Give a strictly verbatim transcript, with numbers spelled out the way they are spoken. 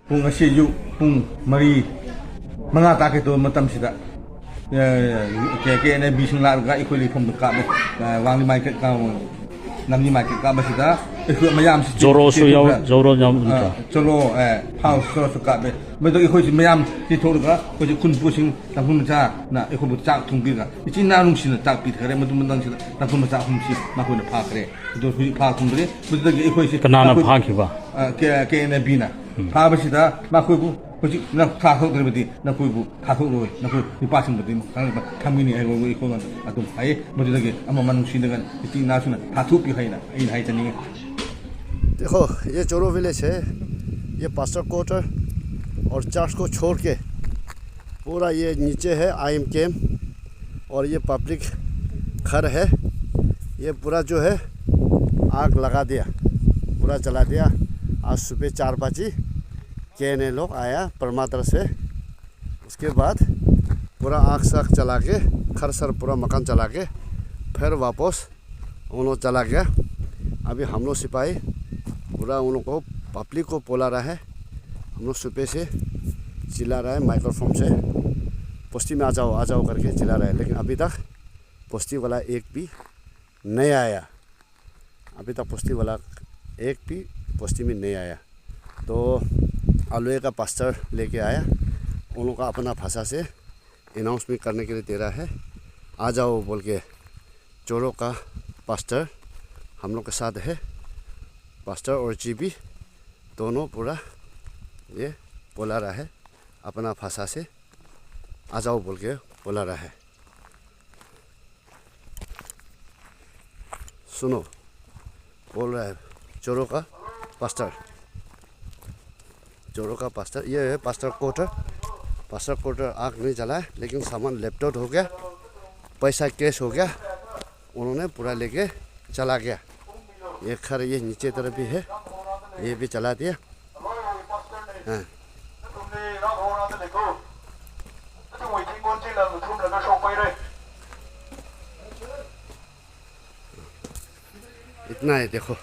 ꯄꯨꯡ ꯑꯁꯤ ꯑꯌꯨꯛ ꯄꯨꯡ ꯃꯔꯤ, ꯃꯉꯥ ꯇꯥꯛꯀꯦ ꯇꯧꯕ ꯃꯇꯝꯁꯤꯗ, ꯑꯦ, ꯀꯦ-, ꯀꯦ ꯑꯦꯟ ꯑꯦ ꯕꯤꯁꯤꯡ ꯂꯥꯛꯂꯒ ꯑꯩꯈꯣꯏ ꯂꯩꯐꯝꯗ ꯀꯥꯞꯂꯦ꯫ ꯑꯦ, ꯋꯥꯡꯂꯤ ꯃꯥꯏꯀꯩ ꯀꯥꯞ-, ꯂꯝꯕꯤ ꯃꯥꯏꯀꯩ ꯀꯥꯞꯄꯁꯤꯗ ꯑꯩꯈꯣꯏ ꯃꯌꯥꯝꯁꯤ ꯆꯦ-, ꯖꯣꯔꯣꯁꯨ ꯌꯥꯎ-, ꯆꯦꯟꯊꯣꯛꯈ꯭ꯔꯦ꯫ ꯖꯣꯔꯣ ꯌꯥꯎ-, ꯑꯥ, ꯖꯣꯔꯣ, ꯑꯦ, ꯐꯥꯎ ꯖꯣꯔꯣꯁꯨ ꯀꯥꯞꯂꯦ꯫ ꯃꯗꯨꯒꯤ ꯑꯩꯈꯣꯏꯁꯤ ꯃꯌꯥꯝ ꯆꯦꯟꯊꯣꯛꯂꯒ ꯑꯩꯈꯣꯏꯁꯤ ꯈꯨꯟ ꯄꯨꯁꯤꯡ ꯇꯥꯡꯈꯨꯜ ꯃꯆꯥꯅ ꯑꯩꯈꯣꯏꯕꯨ ꯆꯥꯛ ꯊꯣꯡꯕꯤꯔꯒ ꯏꯆꯤꯟ ꯏꯅꯥꯎ ꯅꯨꯡꯁꯤꯅ ꯆꯥꯛ ꯄꯤꯊꯈ꯭ꯔꯦ꯫ ꯃꯗꯨ ꯃꯇꯝꯁꯤꯗ ꯇꯥꯡꯈꯨꯜ ꯃꯆꯥ ꯑꯍꯨꯝꯁꯤ ꯃꯈꯣꯏꯅ ꯐꯥꯈ꯭ꯔꯦ꯫ ꯑꯗꯨ ꯍꯧꯖꯤꯛ ꯐꯥ ꯊꯣꯡꯗ꯭ꯔꯤ꯫ ꯃꯗꯨꯗꯒꯤ ꯑꯩꯈꯣꯏꯁꯤ ꯀꯅꯥꯅ ꯑꯩꯈꯣꯏ ꯐꯥꯈꯤꯕ? ꯑ, ꯀꯦ-, ꯀꯦ ꯑꯦꯟ ꯑꯦ ꯕꯤꯅ꯫ ꯎꯝ꯫ ꯐꯥꯕꯁꯤꯗ ꯃꯈꯣꯏꯕꯨ ꯍꯧꯖꯤꯛ ꯅꯪ ꯊꯥꯊꯣꯛꯇ꯭ꯔꯕꯗꯤ ꯅꯈꯣꯏꯕꯨ ꯊꯥꯊꯣꯛꯂꯣꯏ, ꯅꯈꯣꯏ ꯅꯨꯄꯥꯁꯤꯡꯕꯨꯗꯤ ꯈꯪꯂꯕ ꯊꯝꯒꯅꯤ ꯍꯥꯏꯕ ꯑꯩꯈꯣꯏꯉꯣꯟꯗ ꯑꯗꯨꯝ ꯍꯥꯏꯌꯦ꯫ ꯃꯗꯨꯗꯒꯤ ꯑꯃ ꯃꯅꯨꯡꯁꯤꯗꯒ ꯏꯆꯤꯟ ꯏꯅꯥꯎꯁꯤꯡꯅ ꯊꯥꯊꯣꯛꯄꯤꯌꯨ ꯍꯥꯏꯅ ꯑꯩꯅ ꯍꯥꯏꯖꯅꯤꯡꯉꯤ꯫ देखो, ये चोरो विलेज है। ये पास्टर क्वार्टर और चर्च को छोड़ के पूरा ये नीचे है आई एम कैंप और ये पब्लिक घर है। ये पूरा जो है आग लगा दिया, पूरा जला दिया। आज सुबह चार बजे के एन ए लोग आया परमादर से। उसके बाद पूरा आग साग जला के, घर सर पूरा मकान जला के फिर वापस उन लोग चला गया। अभी हम लोग सिपाही पूरा उन लोग को, पब्लिक को बोला रहा है। हम लोग सुबह से चिल्ला रहा है माइक्रोफोन से, "बस्ती में आ जाओ, आ जाओ" करके चिल्ला रहा है, लेकिन अभी तक बस्ती वाला एक भी नहीं आया। अभी तक बस्ती वाला एक भी बस्ती में नहीं आया। तो आलुए का पास्टर लेके आया, उन लोग का अपना भाषा से अनाउंसमेंट करने के लिए दे रहा है, "आ जाओ" बोल के। चोरों का पास्टर हम लोग के साथ है, पास्टर और जीबी दोनों पूरा ये बोला रहा है, अपना भाषा से "आ जाओ" बोल के बोला रहा है। सुनो, बोल रहा है चोरों का पास्टर, चोरों का पास्टर। ये है पास्टर क्वार्टर। पास्टर क्वार्टर आग नहीं जला है, लेकिन सामान लेफ्ट आउट हो गया, पैसा कैश हो गया, उन्होंने पूरा लेके चला गया। ये घर ये नीचे तरफ भी है, ये भी जला दिया। हाँ। इतना है, देखो।